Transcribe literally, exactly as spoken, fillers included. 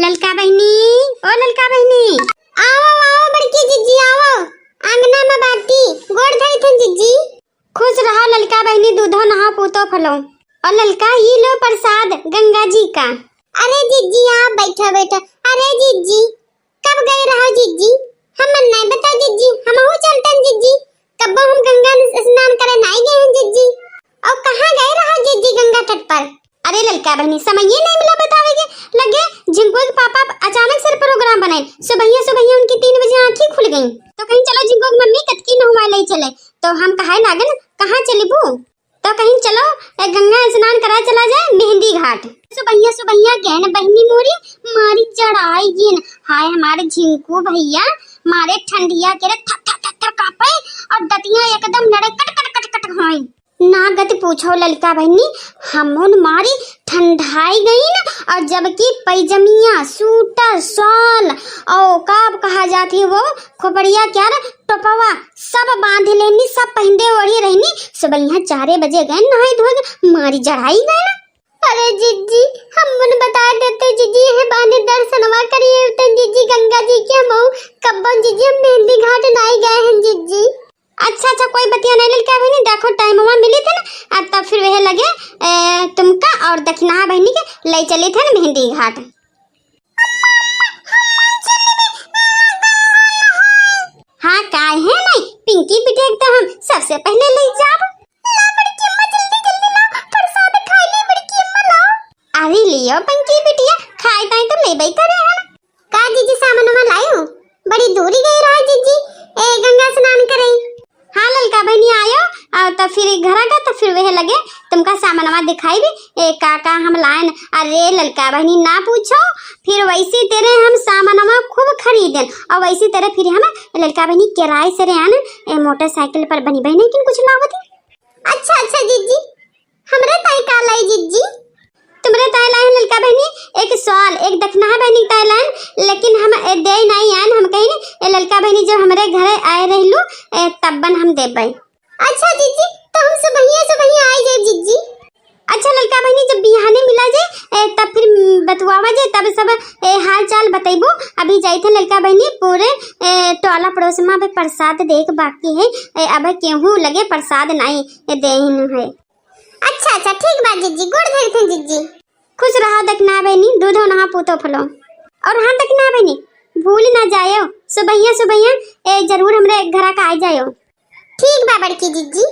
ललका बहिनी, ओ ललका बहिनी। आओ, आओ बड़की जिज्जी, आओ। आंगना में बाटी, गोड़ धरी थन जिज्जी। खुश रहो ललका बहिनी, दूधो नहाओ पूतो फलो। और ललका, ई लो प्रसाद गंगा जी का। अरे जिज्जी, आप बैठा, बैठा। अरे जिज्जी, कब गए रहो जिज्जी? हमन नहीं बता जिज्जी, हमहू चलतन जिज्जी। कब्बो हम गंगा स्नान करे नहीं गए हैं जिज्जी। और कहाँ गए रहो जिज्जी गंगा तट पर? अरे ललका बहिनी, समये नहीं मिला बतावे के। लगे झिंकू के पापा अचानक से प्रोग्राम बनाए, सुबहिया सुबहिया उनकी तीन बजे आँखी खुल गई। तो कहीं चलो झिंकू की मम्मी कतकी नहवा ले चले। तो हम कहे लागन, कहाँ चलबू? तो कहीं चलो, ए, गंगा स्नान करा चला जाए मेहंदी घाट। सुबहिया सुबहिया गहन बहिनी मोरी मारी चढ़ाई गिन। हाय हमारे झिंकू भैया, मारे ठंडिया के रे थर थर थर थर कांपे और दतिया एकदम लड़े कट कट कट कट होई। ना गति पूछो ललका बहिनी, हमन मारी ठंडाई गईन और जबकि पैजमिया, सूटर, शॉल और का कहा जात है वो खोपड़िया क्या रे, टोपवा सब बांध लेनी, सब पहिंदे ओढ़ी रहनी। सुबहिया चारे बजे गए नहाए धोए के, मारी जड़ाई गए। अरे जिज्जी, हमन बता देते जिज्जी, ये बांधे दर्शनवा करिए तन जिज्जी गंगा जी के। हम कब्बन जिज्जी हम मेहंदी घाट नाई गए हैं जिज्जी। अच्छा अच्छा, कोई बतिया नहीं ललका बहिनी, देखो टाइमवा मिली थे ना, अब तब फिर वह लगे ए, तुमका और दखिनहा बहिनी के ले चली थे ना मेहंदी घाट। हाँ, काहे नहीं? पिंकी बिटिया के तो हम सबसे पहले ले जाब। ला बड़की अम्मा, जल्दी जल्दी लाओ, प्रसाद खाई ले बड़की अम्मा, लाओ। अरे लियो पिंकी बिटिया, खाए ताई तो लेबे करे है। का जीजी सामानवा लायो? बड़ी दूरी गई रहा जीजी, ए गंगा स्नान करे। हाँ ललका बहिनी आयो, आ, तो फिर घरा का तो फिर वह लगे तुमका सामानवा दिखाई भी, ए का का हम लायन। अरे ललका बहिनी ना पूछो, फिर वैसी तेरे हम सामानवा खूब खरीदन और वैसी तेरे फिर हम ललका बहिनी किराए से रे आन, ए मोटरसाइकिल पर बनी बहने किन कुछ लावत ही। अच्छा अच्छा जीजी, हमरे ताई का लाई जिज्जी? तुमरे ताई लाइन ललका बहिनी, एक सवाल, एक दखनहा बहिनी ताई लाइन, लेकिन हम ए, दे नहीं आन, हम कहीं ए ललका बहिनी जब हमरे घरे आए रहलू ए, तब्बन हम देबै। अच्छा जिज्जी, तो हम सुबहिया सुबहिया आए जाए जिज्जी। अच्छा ललका बहिनी, जब बिहाने मिला जाए ए, तब फिर बतुआवा जाए, तब सब ए, हाल चाल बतैबू। अभी जाइत है ललका बहिनी, पूरे ए, टोला पड़ोस में अबे प्रसाद देख बाकी है ए, अब केहू लगे प्रसाद नहीं ए, देन है। अच्छा अच्छा, ठीक बा जिज्जी, गोड़ धरथन जिज्जी। खुश रहा दखना बहिनी, दूधो नहा पूतो फलो। और हाँ दखना बहिनी, भूल ना जायो, सुबहिया सुबहिया ए जरूर हमरे घरा का आ जायो। ठीक बा बड़की जिज्जी।